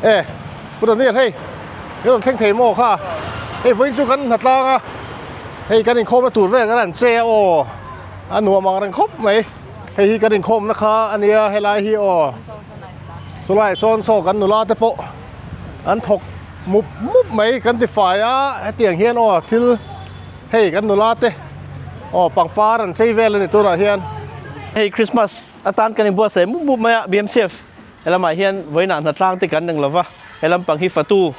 E Pu Daniel hei i rawn thleng thei maw kha hei vawiin chu kan hnatlang a hei kan inkhawmna tur vel kan han che a aw a nuam ang reng khawp mai hei hi kan inkhawmna kha a nia helai hi aw chulaiah sawn saw kan nula te pawh an thawk mup mup mai kan ti fai a hetiang hian aw thil hei kan nula te aw pangpar an chei vel a ni tunah hian. Hei Christmas atan kan inbuatsaih mup mup mai a BMCF Helamah hian vawiinah hnatlang te kan eng lova, he lampang hi fatu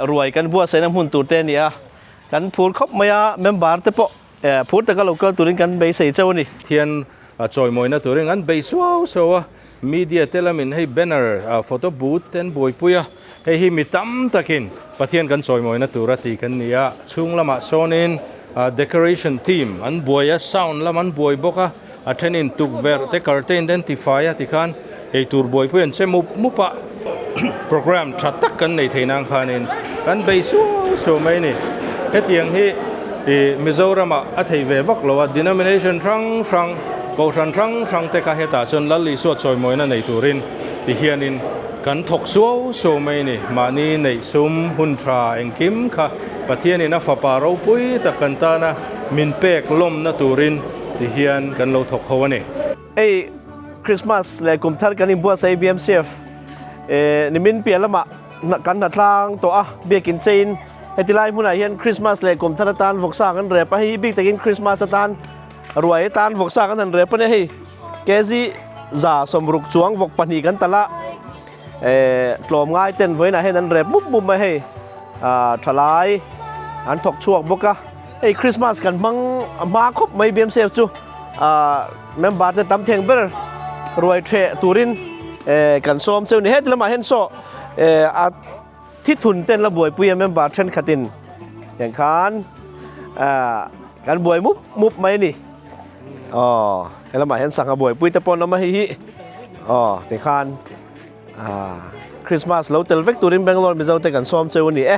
ruai kan buatsaihna hmun tur te a ni a, kan phur khawp mai a, member te pawh phur taka lo kal turin kan beisei chauh a ni. Thian chawimawina turin an bei suau suau a, media te lamin hei banner, photo booth te an buaipui a, hei hi mi tam takin Pathian kan chawimawina tur a ti kan ni a, chhung lamah sawnin decoration team an buai a, sound lam an buai bawk a. A thenin tukverh te curtain te an ti fai a tikhan eitur buaipui an che mup mup a, programme tha tak kan nei thei nan khanin kan bei suau suau mai a ni. Hetiang hi ih Mizoramah a thei ve vak lo a, denomination hrang hrang, kohhran hrang hrang te kha hetah chuan Lal Isua chawimawina nei turin ti hianin kan thawk suau suau mai a ni. Mahni neih sum hun tha engkim kha Pathianin a fapa ropui tak kan tana min pek lawmna turin Ti hian kan lo thawk ho a ni. Hei Christmas leh kum thar kan inbuatsaih BMCF nimin piah lamah kan hna tlang tawh a, biakin chein heti lai hmunah hian Christmas leh kum thar atan vawksa kan rep a, hei bik takin Christmas atan ruai atan vawksa kan han rep a nia hei kg 160 chuang vawk pahnih kan talh a, tlawm ngai ten vawiinah hian an rep mup mup mai hei thalai an thawk chhuak bawk a. Hei Christmas kan hmang a hma khawp mai BMCF chu member te tam theng ber ruai theh turin kan sawm cheu ni. Heti lamah hian saw a thithun ten la buaipui a member thenkhatin tiang khan kan buai mup mup mai a ni. Aw he lamah hian sangha buaipui te pawh an awm a hei hi aw tikhan Christmas lo tel vek turin Bangalore Mizo te kan sawm cheu a ni e.